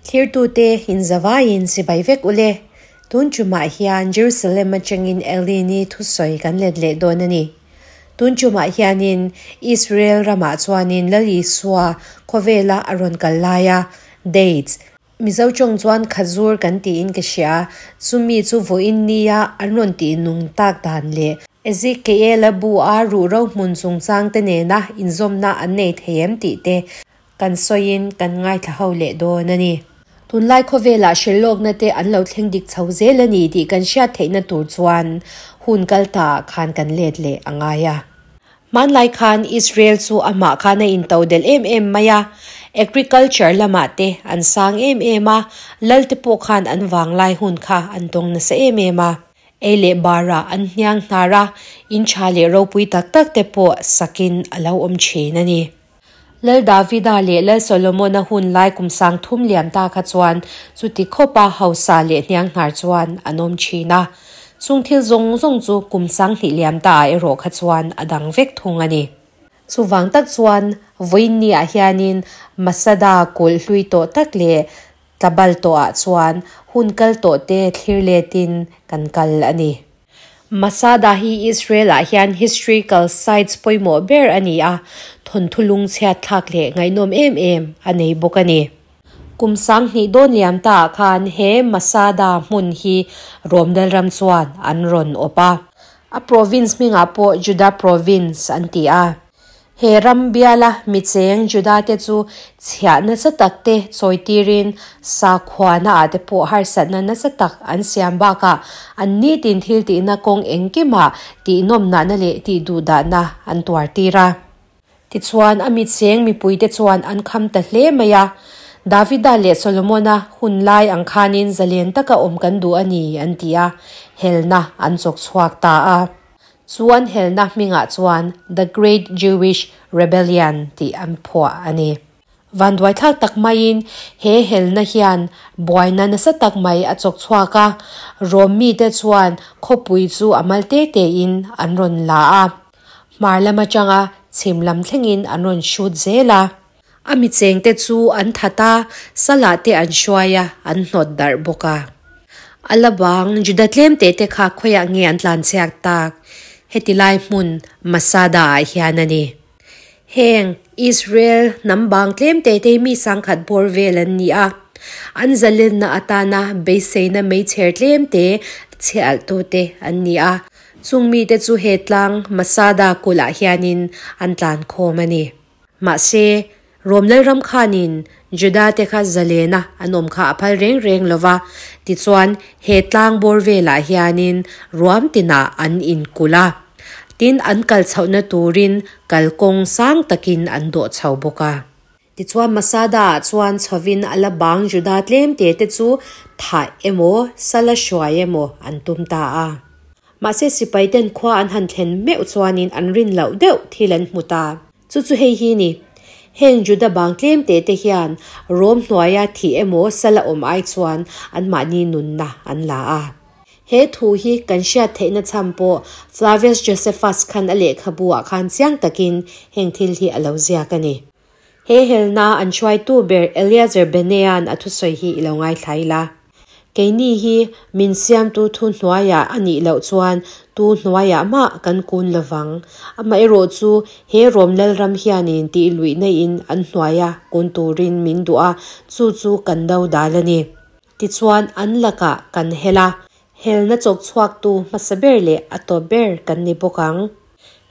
Thlirtute inzavaiin chibai vek ule. Tun tumah hian Jerusalem atangin Elini thusawi kan let leh dawn a ni. Tun tumah hianin Israel ramah chuanin Lal Isua khawvela a rawn kal laia dates, Mizo tawng chuan khazur kan tiin ka hria, chumi chu vawiin nia an rawn tih nung tak dan leh Ezekiela bu a ruhro hmun chungchang te nena inzawmna an nei thei em tih te kan sawiin kan ngaithla ho leh dawn a ni. Tunlai khawvelah hrilhlawkna te an lo thleng dik chho zel a ni tih kan hriat theihna tur chuan hun kal ta ah khan kan let leh a ngai a. Hmanlai khan Israel chu amah khan a intodelh em em mai a, agriculture lamah te an sang em em a, lal te pawh khan an vanglai hun kha an tawng nasa em em a. Ei leh barah an hniang hnar a, in tha leh ropui tak tak te pawh sakin a lo awm thin a ni. Lal Davida leh Lal Solomona hun lai kum sang thum liam ta kha chuan chuti khawpa hausa leh hniang hnar chuan an awm thin a. Chung thil zawng zawng chu kum 2000 liam ta ah erawh kha chuan a dang vek thung a ni. Chuvang tak chuan vawiin ah hianin Masada kulh hlui tawh tak leh tlabal tawh ah chuan hun kal tawh te thlir letin kan kal a ni. Masada hi Israel ah hian historical sites pawimawh ber a ni a, thawnthu lungchhiat thlak leh ngaihnawm em em a nei bawk a ni. Kum 2000 dawn liam ta ah khan he Masada hmun hi Rom ram chuan an rawn awp a. A province hmingah pawh Judah province an ti a. He ram biala mi cheng Juda te chu chhiah nasa tak te chawi tirin sakhuana ah te pawh harsatna nasa tak an siam bakah an nitin thil tihna kawng engkimah tihnawmnahna leh tihduhdahna an tuar tir a. Tichuan a mi cheng mipui te chuan an kham ta hle mai a, Davida leh Solomona hun lai ang khanin zalen taka awm kan duh a ni an ti a, helna an chawk chhuak ta a. Chuan helna hmingah chuan The Great Jewish Rebellion tih an phuah a ni. Vanduai thlak tak maiin he helna hian buaina nasa tak mai a chawk chhuak a, Rom mite chuan khawpui chu a mal te tein an rawn la a, hmar lam atanga chhim lam thlengin an rawn hrut zel a. A mi chengte chu an that a, salah te an hruai a, an hnawt darh bawk a. A la bang Juda tlem te te kha khawiah nge an tlan chhiak tak? Heti lai hmun Masada ah hian a ni. Heng Israel hnam bang tlem te te hi mi sangkhat bawr vel an ni a, an zalenna atana beiseina meichher tlem te chhe alh tu te an ni a. Chung mite chu he tlang Masada kulh ah hianin an tlan khawm a ni. Mahse, Rom lalram khanin Juda-te kha zalena an awm kha a phal reng reng lo va, tichuan he tlang bawr velah hianin ruam tinah an inkulh a, tin an kal chhohna turin kalkawng sang takin an dawh chho bawk a. Tichuan Masada-ah chuan chhovin a la bang Juda tlem te te chu thah emaw, sala hruai emaw an tum ta a. Mahse sipaiten khua an han thlen meuh chuanin an rin loh deuh thil an hmu ta. Chu chu hei hi ni, Heng Juda bang tlem te te hian Rom hnuaia thih emaw sala awm ai chuan anmahni nunna an la a. He thu hi kan hriat theihna chhan pawh Flavius Josephus khan a lehkhabu ah khan chiang takin heng thil hi a lo ziak a ni. He helna an hruaitu ber Eleazar Benea'n a thusawi hi i lo ngaithla ila. Keini hi min siamtu thu hnuaiah a nih loh chuan tu hnuaiah mah kan kun lovang. Amaherawh chu he Rom Lalram hianin tih luih neiin an hnuaia kun turin min duh a, chu chu kan do dal a ni. Tichuan an lakah kan hel a, helna chawk chhuaktu hmasa ber leh a tawp ber kan ni bawk ang.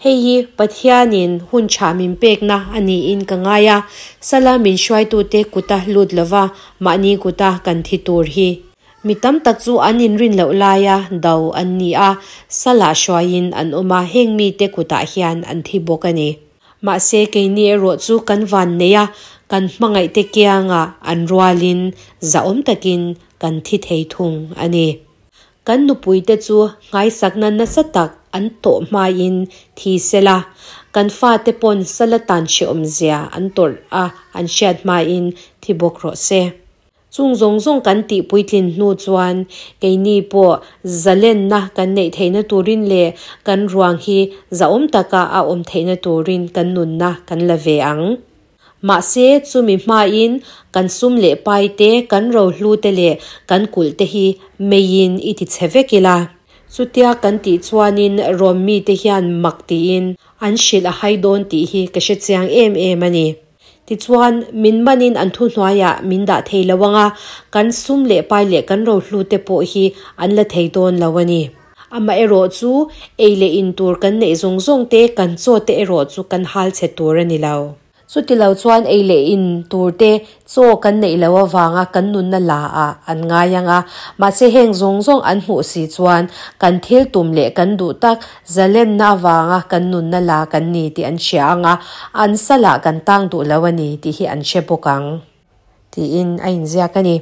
Hei hi Pathianin hun tha min pekna a niin ka ngai a, sala min hruaitute kuta lut lova mahni kuta kan thi tur hi. Mi tam tak chu an inrin loh laia do an ni a, salah hruaiin an awm a, heng mite kutah hian an thi bawk a ni. Mahse keini erawh chu kan van nei a, kan hmangaihte kiangah an rualin zahawm takin kan thi thei thung a ni. Kan nupuite chu nghaisakna nasa tak an tawh hmain thi sela, kan fate pawn sala tan hrehawmzia an tawrh a an hriat hmain thi bawk rawh se. Chung zawng zawng kan tih puitlin hnu chuan keini pawh zalenna kan neih theihna turin leh kan ruang hi zahawm taka a awm theihna turin kan nunna kan la ve ang. Mahse, chumi hmain kan sum leh pai te, kan rohlu te leh kan kulh te hi meiin i ti chhe vek ila. Chutia kan tih chuanin Rom mite hian mak tiin an hrilh a hai dawn tih hi ka hre chiang em em a ni. Tichuan, min manin an thuhnuaiah min dah thei lo ang a, kan sum leh pai leh kan rohlu te pawh hi an la thei dawn lo a ni. Amaherawh chu, ei leh in tur kan neih zawng zawng te, kan chaw te erawh chu kan hal chhe tur a ni lo. Chutilo chuan ei leh in tur te chaw kan neih loh avanga kan nunna la ah an ngai ang a, mahse heng zawng zawng an hmuh si chuan kan thil tum leh kan duh tak zalenna avanga kan nunna la kan ni tih an hria ang a, an salah kan tang duh lo a ni tih hi an hre bawk ang tiin a inziak a ni.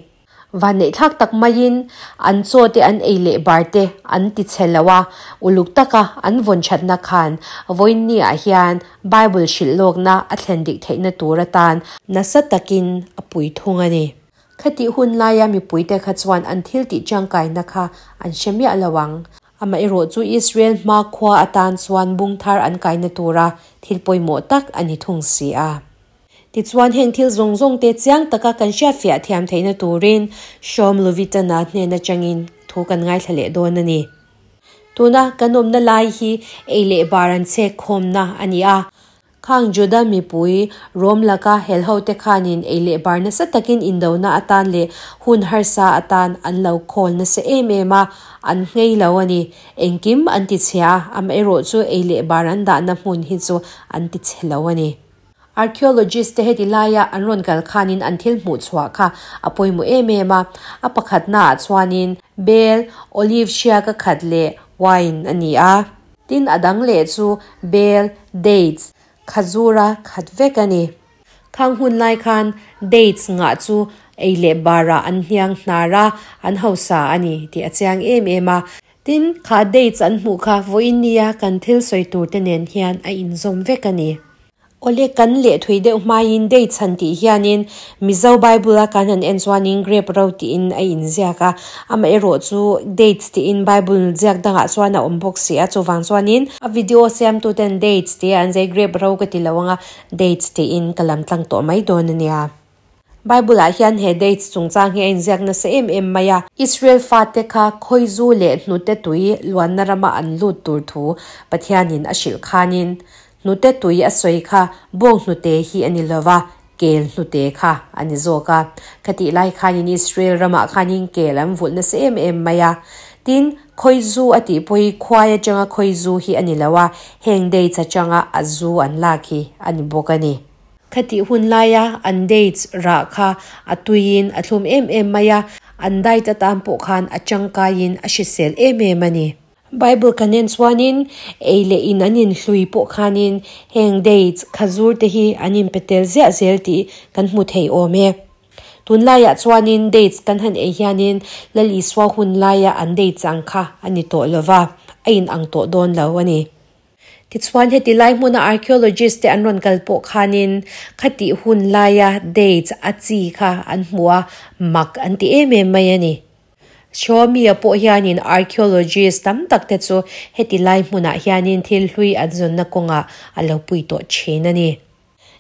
Vanneihthlak tak maiin an chaw te an ei leh bar te an ti chhe lo a, uluk taka an vawn thatna khan vawiinni ah hian Bible hrilh lawkna a thlen dik theihna tur atan nasa takin a pui thung a ni. Khatih hun laia mipuite kha chuan an thil tih tangkaina kha an hre miah lo ang. Amaherawh chu Israel hmakhua atan chuan bung thar an kaina tura thil pawimawh tak a ni thung si a. Tichuan, heng thil zawng zawng te chiang taka kan hriatfiah thiam theihna turin Shom Luvitana hnen atangin thu kan ngaithla leh dawn a ni. Tuna kan awmna lai hi ei leh bar an chhek khawmna a ni a. Khang Juda mipui Rom laka helhote khanin ei leh bar nasa takin indona atan leh hun harsa atan an lo khawl nasa em em a, an nghei lo a ni. Engkim an tichhia a, amaherawhchu ei leh bar an dahna hmun hi chu an tichhe lo a ni. Archaeologist te heti laia an rawn kal khanin an thil hmuh chhuah kha a pawimawh em em a, a pakhatnaah chuanin bel, olive hriak a khat leh wine a ni a. Tin a dang leh chu bel, dates, khazura khat vek a ni. Khang hun lai khan dates ngah chu ei leh barah an hniang hnar a, an hausa a ni tih a chiang em em a. Tin, kha dates an hmuh kha vawiin nia kan thil sawi tur te nen hian a inzawm vek a ni. Awle kan leh thui deuh hmaiin date chhan tih hianin Mizo Bible a kan han en chuanin grape ro tiin a inziak a, amaherawh chu dates tiin Bible ziak dangah chuan a awm bawk si a, chuvang chuanin a video siamtuten dates tia an zai grape ro ka ti lo anga dates tiin ka lam tlang tawh mai dawn a nia. Bible ah hian he dates chungchang hi a inziak nasa em em mai a. Israel fate kha khawizu leh hnute tui luanna rama an lut tur thu Pathianin a hrilh khanin hnute tui a sawi kha bawng hnute hi a ni lova, kel hnute kha a ni zawk a. Khatih lai khanin Israel ramah khanin kel an vulh nasa em em mai a. Tin, khawizu a tih pawh hi khuai atanga khawizu hi a ni lo a, heng dates atanga a zu an lak hi a ni bawk a ni. Khatih hun laia an dates rah kha a tuiin a thlum em em mai a, an diet atan pawh khan a tangkaiin a hrisel em em a ni. Bible kan en chuanin ei leh in an inhlui pawh khanin heng dates khazur te hi an inpe tel ziah zel tih kan hmu thei awm e. Tunlaiah chuanin dates kan han ei hianin Lal Isua hun laia an dates ang kha a ni tawh lova, a inang tawh dawn lo a ni. Tichuan heti lai hmuna archaeologist te an rawn kal pawh khanin khatih hun laia dates a chi kha an hmu a, mak an ti em em mai a ni. Xiaomi-a pawh hianin archaeologist tam tak te chu heti lai hmunah hianin thil hlui an zawnna kawngah a lo pui tawh thin a ni.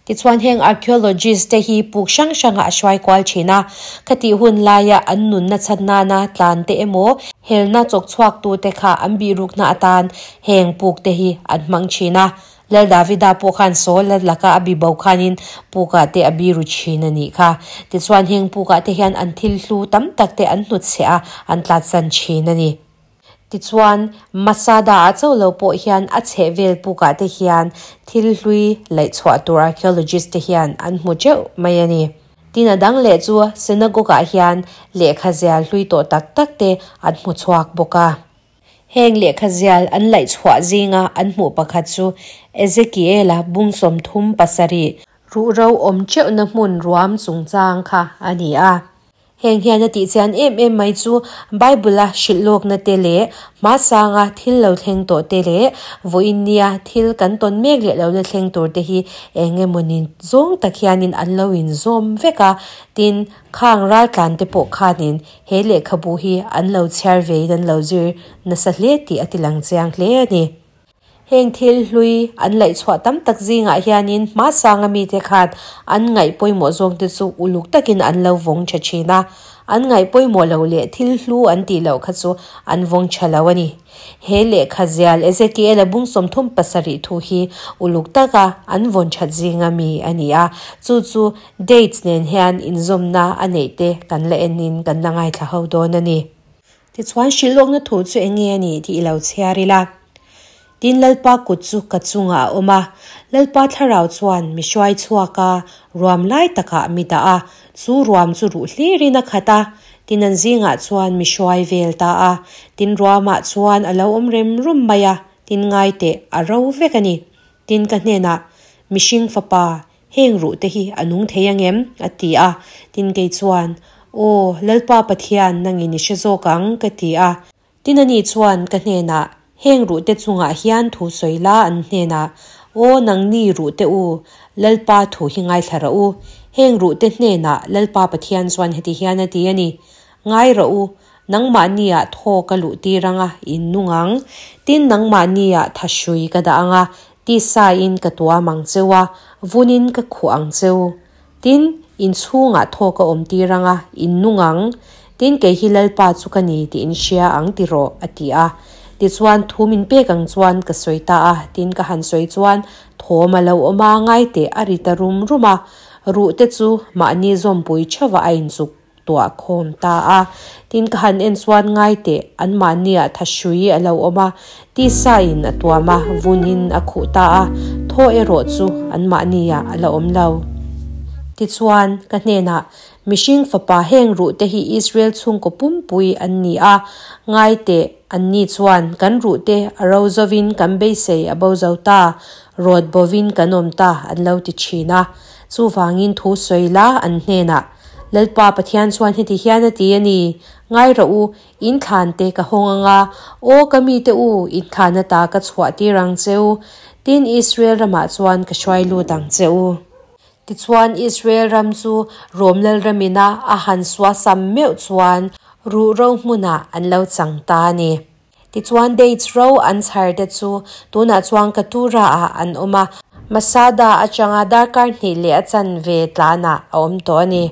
Tichuan heng archaeologist te hi puk hrang hrangah a hruai kual thin a, khatih hun laia an nunna chhan nana tlan te emaw helna chawk chhuak tu te kha an bihrukna atan heng puk te hi an hmang thin a. Lal Davida pawh khan Saul a laka a bibo khanin pukah te a biru thin a nih kha. Tichuan heng pukah te hian an thil hlu tam tak te an hnutchhiah a, an tlatsan thin a ni. Tichuan, Masada-ah chauh lo pawh hian a chhehvel pukah te hian thil hlui laih chhuah tur archaeologist te hian an hmu teuh mai a ni. Tin a dang leh chu synagogue-ah hian lehkha zial hlui tawh tak tak te an hmu chhuak bawk a. Heng lehkha zial an laih chhuah zinga an hmuh pakhat chu Ezekiel-a bung 37 ruhro awm teuhna hmun ruam chungchang kha a ni a. Heng hian a tihchian em em mai chu Bible-a hrilh lawkna te leh hmasanga thil lo thleng tawh te leh vawiin nia thil kan tawn mek leh lo la thleng tur te hi eng emawni zawng tak hianin an lo inzawm vek a, tin, khang raltlan te pawh khanin he lehkhabu hi an lo chhiar vein an lo zir nasa hle tih a ti lang chiang hle a ni. Heng thil hlui an laih chhuah tam tak zingah hianin hmasanga mite khan an ngaih pawimawh zawngte chu uluk takin an lo vawng tha thin a, an ngaih pawimawh loh leh thil hlu an tih loh kha chu an vawng tha lo a ni. He lehkha zial Ezekiel-a bung 37 thu hi uluk taka an vawn that zinga mi a ni a, chu chu dates nen hian inzawmna a neih te kan la enin kan la ngaithla ho dawn a ni. Tichuan hrilhlawkna thu chu eng nge a nih tih i lo chhiar ila. Tin Lalpa kut chu ka chungah a awm a, Lalpa thlarau chuan mi hruai chhuak a, ruam lai takah mi dah a, chu ruam chu ruh hlirin a khat a, tin an zingah chuan mi hruai vel ta a, tin ruamah chuan a lo awm rem rum mai a, tin ngai teh a ro vek a ni. Tin ka hnenah, Mihring fapa, Heng ruh te hi a nung thei ang em? a ti a. Tin kei chuan, Aw, Lalpa Pathian, nangin i hre zawk ang, ka ti a. Tin ani chuan ka hnenah, Heng ruh te chungah hian thu sawi la an hnenah, Aw, nangni ruh te u, Lalpa thu hi ngaithla rawh u. Heng ruh te hnenah Lalpa Pathian chuan heti hian a ti a ni, Ngai rawh u, nangmahniah thaw ka luh tir ang a, in nung ang. Tin, nangmahniah thahrui ka dah ang a, Tisa in ka tuam ang cheu a, vun in ka khuh ang cheu. Tin, in chhungah thaw ka awm tir ang a, in nung ang. Tin, kei hi Lalpa chu ka ni tih in hria ang ti rawh, a ti a. Tichuan, thu min pek ang chuan ka sawi ta a, tin ka han sawi chuan thawm a lo awm a, ngai teh a ri ta rum rum a, ruh te chu mahni zawmpui theuhah a inchuk. tuah khawm ta a. Tin ka han en chuan ngai teh anmahniah thahrui a lo awm a, tisa in a tuam a, vun in a khuh ta a, thaw erawh chu anmahniah a la awm lo. Tichuan, ka hnenah, Mihring fapa heng ruh te hi Israel chhungkaw pumpui an ni a, ngai teh anni chuan kan ruh te a ro zovin kan beisei a bo zo ta, rawt bovin kan awm ta an lo ti thin a. Chuvangin thu sawi la an hnenah, Lalpa Pathian chuan heti hian a ti a ni, Ngai rawh u, in thlan te ka hawng ang a, aw ka mite u, in thlan ata ka chhuah tir ang che u, tin Israel ramah chuan ka hruai lut ang che u. Tichuan Israel ram chu Rom Lalramina a han suasam meuh chuan ruhro hmunah an lo chang ta a ni. Tichuan dates ro an chhar te chu tunah chuan Katura ah an awm a, Masada atanga darkar hnih leh a chanve tlanah a awm tawh a ni.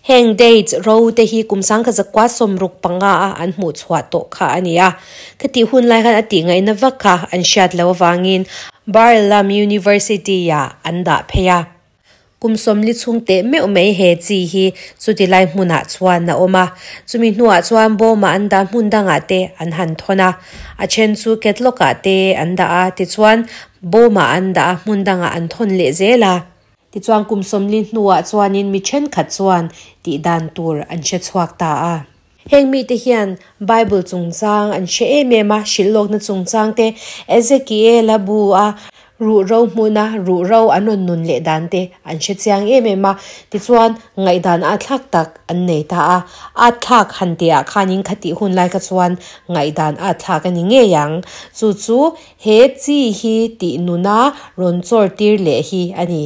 Heng dates ro te hi kum sangkhat zakua 65 a an hmuh chhuah tawh kha a ni a, khatih hun lai khan a tih ngaihna vak kha an hriat loh avangin Bar Ilan University ah an dah phei a. Kum 40 chhung teh meuh mai he chi hi chuti lai hmunah chuan a awm a. Chumi hnuah chuan bawmah an dah hmun dangah te an han thawn a. A then chu catalogue-ah te an dah a, tichuan bawmah an dah a, hmun dangah an thawn leh zel a. Tichuan kum 40 hnuah chuanin mi thenkhat chuan tih dan tur an hre chhuak ta a. Heng mite hian Bible chungchang an hre em em a, hrilhlawkna chungchang te, Ezekiel-a bu a ruhro hmuna ruhro an rawn nun leh dan te an hre chiang em em a, tichuan ngaihdan atthlak tak an nei ta a. Atthlak han tihah khanin khatih hun lai kha chuan ngaihdan atthlak a ni ngei ang. Chu chu he chi hi tih nuna rawn chawr tir leh hi a ni.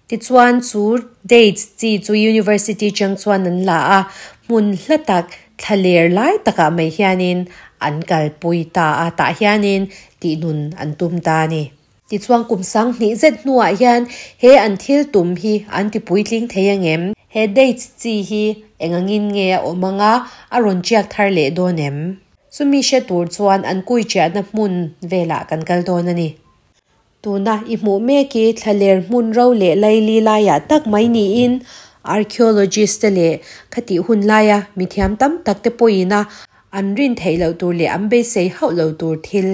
Tichuan chu dates chi chu University chang chuan an la a, hmun hla tak thlaler lai takah mai hianin an kalpui ta a, tah hianin tihnun an tum ta a ni. Tichuan kum 2000 zet hnuah hian he an thil tum hi an ti puitling thei ang em? He dates chi hi eng angin nge a awm anga a rawn chiak thar leh dawn em? Chumi hre tur chuan an kui chiahna hmun velah kan kal dawn a ni. Tuna i hmuh mek hi thlaler hmun ro leh laili laiah tak mai niin archaeologist te leh khatih hun laia mithiam tam tak te pawhin a an rin theih loh tur leh an beisei hauh lo tur thil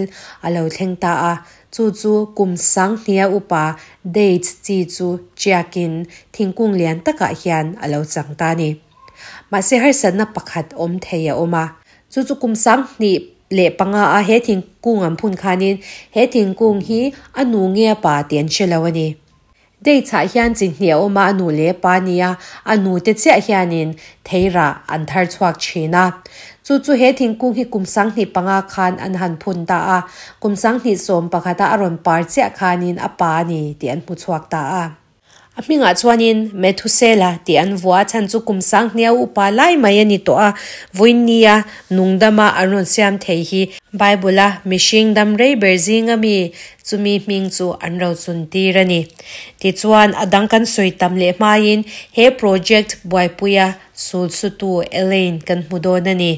a lo thleng ta a, chu chu kum 2000 upa dates chi chu chiakin thingkung lian takah hian a lo chang ta a ni. Mahse harsatna pakhat awm thei a awm a, chu chu kum 2005 a he thingkung an phun khanin he thingkung hi a nu nge a pa tih an hre lo a ni. Dates ah hian chi hnih a awm a, a nu leh a pa nia, a nu te chiah hianin thei rah an thar chhuak thin a. Chu chu he thingkung hi kum 2005 khan an han phun ta a, kum 2011 a a rawn par chiah khanin a pa a ni tih an hmu chhuak ta a. A hmingah chuanin Methusela tih an vuah a chhan chu kum 2000 upa lai mai a ni tawh a, vawiinnia nungdama an rawn siam thei hi Bible-a mihring dam rei ber zinga mi chumi hming chu an rochun tir a ni. Tichuan, a dang kan sawi tam leh hmain he project buaipuia sulsutu Elaine kan hmu dawn a ni.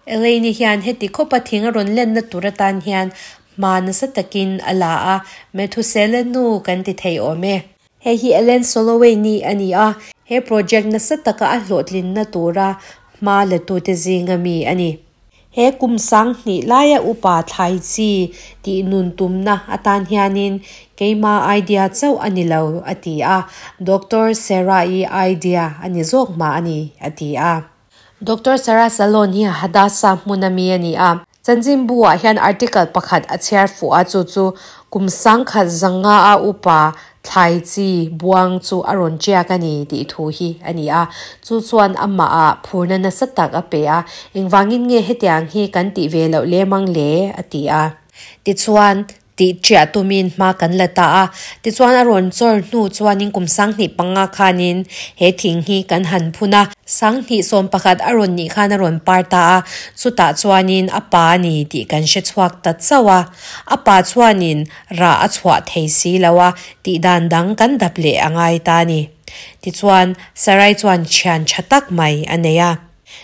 Elaine-i hian heti khawpa thing a rawn lenna tur atan hian hma nasa takin a la a, Methusela nu kan ti thei awm e. Hei hi Ellen Soloway ni a ni a, he project nasa taka a hlawhtlinna tura hma latute zinga mi a ni. He kum 2000 laia upa thlai chi tih nun tumna atan hianin keima idea chauh a ni lo, a ti a. Doctor Sarah-i idea a ni zawk mah a ni, a ti a. Doctor Sarah Salon hi Hadassah hmuna mi a ni a. Chanchinbu-ah hian article pakhat a chhiar fuh a, chu chu kum 1500 a upa thlai chi buang chu a rawn tiak a ni tih thu hi a ni a. Chu chuan amahah phurna nasa tak a pe a, engvangin nge hetiang hi kan tih ve loh lem ang le? a ti a. Tichuan, tih chiah tumin hma kan la ta a. Tichuan a rawn chawr hnu chuanin kum 2005 khanin he thing hi kan han phun a. 2011 a rawn nih khan a rawn par ta a, chutah chuanin a pa a ni tih kan hre chhuak ta chauh a. A pa chuanin rah a chhuah thei si lo a, tih dan dang kan dap leh a ngai ta a ni. Tichuan Sarai chuan thian tha tak mai a nei a.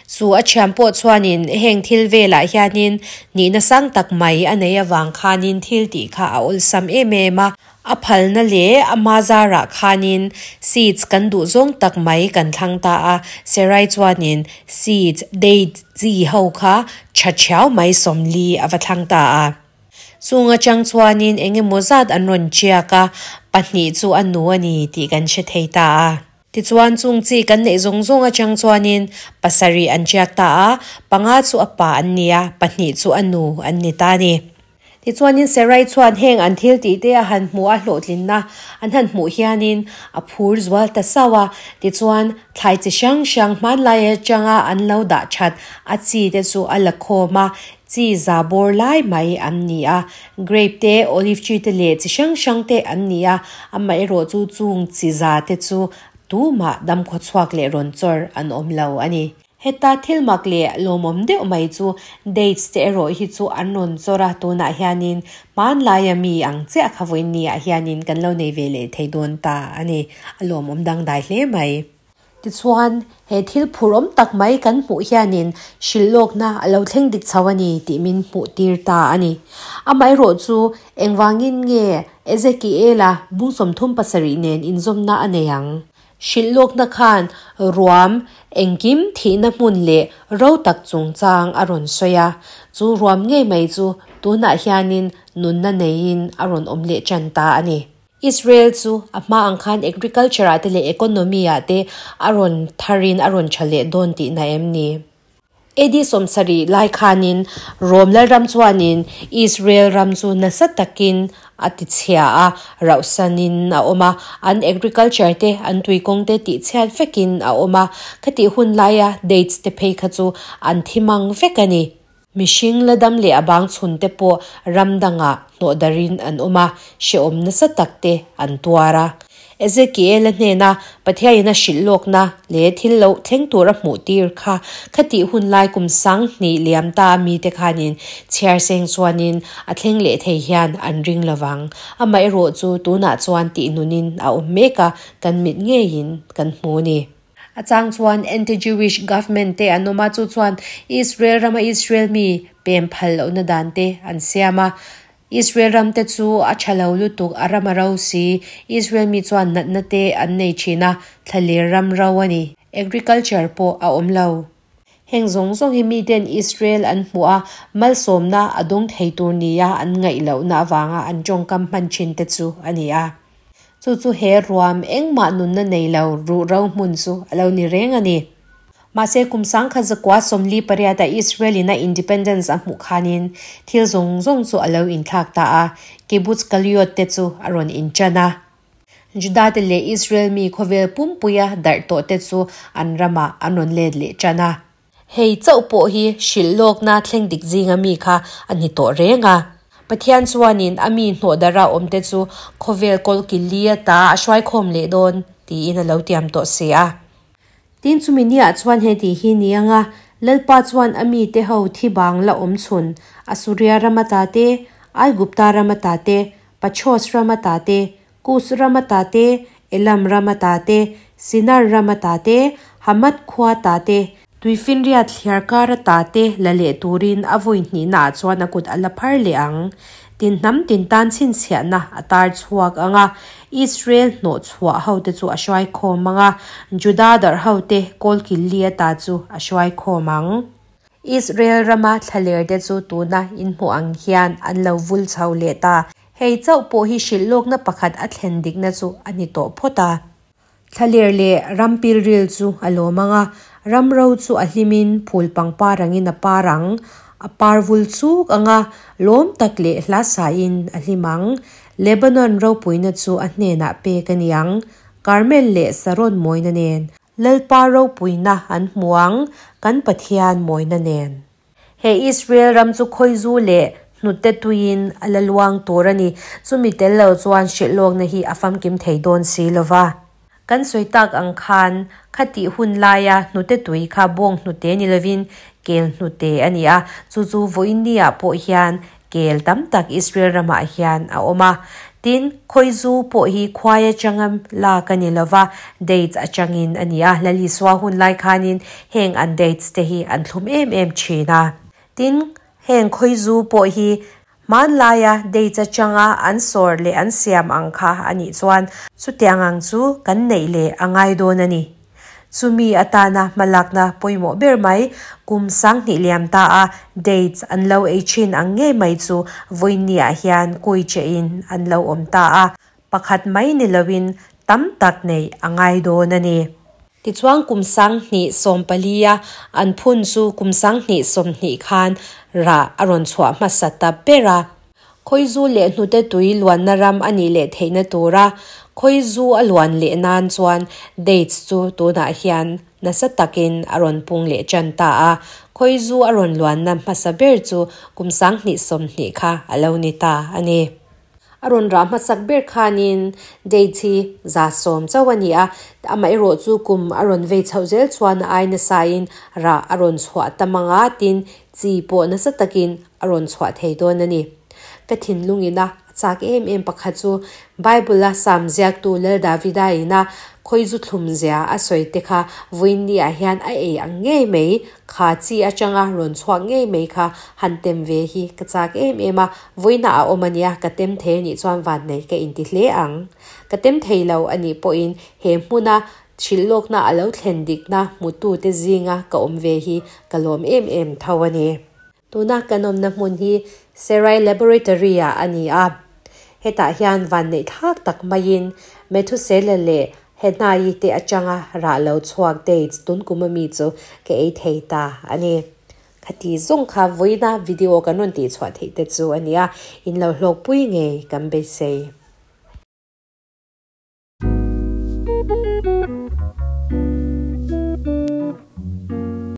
Chu a thiam pawh chuanin heng thil velah hianin nihna sang tak mai a nei avang khanin thil tih kha a awlsam em em a. A phalna leh a hma zarah khanin seeds kan duh zawng tak mai kan thlang ta a. Serai chuanin seeds, date chi ho kha tha thiau mai 40 a va thlang ta a. Chung atang chuanin eng emaw zat an rawn tiak a, pahnih chu a nu a ni tih kan hre thei ta a. Tichuan chung chi kan neih zawng zawng atang chuanin pasarih an tiak ta a, panga chu a pa an ni a, pahnih chu a nu an ni ta a ni. Tichuanin Sarai chuan heng an thil tih te a han hmuh a hlawhtlinna an han hmuh hianin a phur zual ta sauh a. Tichuan thlai chi hrang hrang hmanlai atanga an lo dah that a chi te chu a la khawm a, chi za bawr lai mai an ni a. Grape te, olive tree te leh chi hrang hrang te an ni a, amaherawh chu chung chi za te chu tumah damkhaw chhuak leh rawn chawr an awm lo a ni. Heta thil mak leh lawmawm deuh mai chu dates te erawh hi chu an rawn chawr a, tunah hianin hmanlaia mi ang chiah kha vawiin ah hianin kan lo nei ve leh thei dawn ta a ni. A lawmawm dangdai hle mai. Tichuan, he thil phur awm tak mai kan hmuh hianin hrilhlawkna a lo thleng dik chho a ni tih min hmuh tir ta a ni. Amaherawh chu, engvangin nge Ezekiela bung 37 nen inzawmna a nei ang? Hrilhlawkna khan ruam engkim thihna hmun leh ro tak chungchang a rawn sawi a. Chu ruam ngei mai chu tunah hianin nunna neiin a rawn awm leh tan ta a ni. Israel chu a hma ang khan agriculture ah te leh economy ah te a rawn tharin a rawn tha leh dawn tihna em ni? AD 70 lai khanin Rome Lalram chuanin Israel ram chu nasa takin a tichhia a, rauhsanin a awm a, an agriculture te an tuikawng te tihchhiat vekin a awm a, khatih hun laia dates te phei kha chu an thi mang vek a ni. Mihring la dam leh a bang chhun te pawh ram dangah hnawh darin an awm a, hrehawm nasa tak te an tuar a. Ezekiel-a hnena Pathianin a hrilh lawkna leh thil lo thleng tur a hmuh tir kha khatih hun lai kum 2000 liam ta a mite khanin chhiar seng chuanin a thleng leh thei hian an ring lovang. Amaherawh chu tunah chuan tih nunin a awm mek a, kan mit ngeiin kan hmu a ni. A chang chuan anti-Jewish government te an awm a, chu chuan Israel rama Israel mi pem phal lohna dan te an siam a. Israel ram te chu a tha lo lutuk, a ram a ro si. Israel mi chuan natna te an nei thin a, thlaler ram ro a ni. Agriculture pawh a awm lo. Heng zawng zawng hi miten Israel an hmuh a, malsawmna a dawng thei tur nia an ngaih lohna avanga an tawngkam hman thin te chu a ni a. Chu chu he ruam engmah nunna nei lo ruh ro hmun chu a lo ni reng a ni. Mahse kum 1948 a Israel in a independence a hmuh khanin thil zawng zawng chu a lo inthlak ta a, Kibbutz Galiot te chu a rawn inṭan a. Judate leh Israel mi khawvel pumpuia darh tawhte chu an ramah an rawn let leh tan a. Hei chauh pawh hi hrilh lawkna thleng dik zinga mi kha a ni tawh reng a. Pathian chuanin a mi hnawhdara awmte chu khawvel kawlki li ata a hruaikhawm leh dawn tiin a lo tiam tawh si a. Tin, chumi niah chuan he tih hi ni anga Lalpa chuan a mite ho thi bang la awm chhun Asuria ram ata te, Aigupta ram ata te, Pathros ram ata te, Kus ram ata te, Elam ram ata te, Sinar ram ata te, Hamath khua ta te, Tuifinriat thliar kar ata te la leh turin a vawi hnihnaah chuan a kut a la phar leh ang. Tin hnam tin tan chhinchhiahna a tar chhuak ang a, Israel hnawh chhuah hote chu a hruai khawm ang a, Juda darh hote kawlkil li ata chu a hruai khawm ang. Israel rama thlaler te chu tuna inhmuh ang hian an lo vul chho leh ta. Hei chauh pawh hi hrilh lawkna pakhat a thlen dikna chu a ni tawh phawt a. Thlaler leh ram pilril chu a lawm ang a, ram ro chu a hlimin phul pangpar angin a par ang. A par vul chuk ang a, lawm tak leh hla sain a hlim ang. Lebanon ropuina chu a hnenah pek a ni ang, Karmel leh Saron mawina nen. Lalpa ropuina an hmu ang, kan Pathian mawina nen. He Israel ram chu khawizu leh hnute tuiin a la luang tur a ni. Chumi tel lo chuan hrilhlawkna hi a famkim thei dawn si lo va. Kan sawi tak ang khan, khatih hun laia hnute tui kha bawng hnute ni lovin kel hnute a ni a. Chu chu vawiinniah pawh hian kel tam tak Israel ramah hian a awm a. Tin, khawizu pawh hi khuai atanga lak a ni lo va, dates atangin a ni a. Lalisua hun lai khanin heng an dates te hi an thlum em em thin a. Tin, heng khawizu pawh hi hmanlaia dates atanga an sawr leh an siam ang kha a nih chuan chutiang ang chu kan neih leh a ngai dawn a ni. Chumi atana hmalakna pawimawh ber mai, kum sanghnih liam ta a dates an lo ei thin ang ngei mai chu vawiinniah hian kui chehin an lo awm ta a, pakhat mai ni loin tam tak neih a ngai dawn a ni. Tichuan kum sanghnih sawmpalia an phun chu kum sanghnih 20 khan rah a rawn chhuah hmasa ta ber a. Khawizu leh hnute tui luanna ram a nih leh theihna tura khawizu a luan leh nan chuan dates chu tunah hian nasa takin a rawn pung leh tan ta a. Khawizu a rawn luanna hmasa ber chu kum 2020 kha a lo ni ta a ni. A rawn rah hmasak ber khanin dates hi 110 chauh a ni a, amaherawh chu kum a rawn vei chhoh zel chuan a ai nasain rah a rawn chhuah tam ang a, tin chi pawh nasa takin a rawn chhuah thei dawn a ni. Ka thinlung ina a chak em em pakhat chu Bible a Salm ziaktu Lal Davida ina khawizu thlum zia a sawi te kha vawiinni ah hian a ei ang ngei mai, kha chi atanga rawn chhuak ngei mai kha han tem ve hi ka chak em em a, vawiina a awm ania ka tem thei anih chuan vannei ka inti hle ang. Ka tem thei lo anih pawhin he hmuna hrilhlawkna a lo thlen dikna hmutute zinga ka awm ve hi ka lawm em em tho a ni. Tuna kan awmna hmun hi Serai Laboratory ah a ni a. Hetah hian vanneih thlak tak maiin Methusela leh Henai te atanga rah lo chhuak dates tun kum ami chu ka ei thei ta a ni. Khati zawng kha vawiina video kan rawn tihchhuah theih te chu a ni a, in lo hlawkpui ngei kan beisei.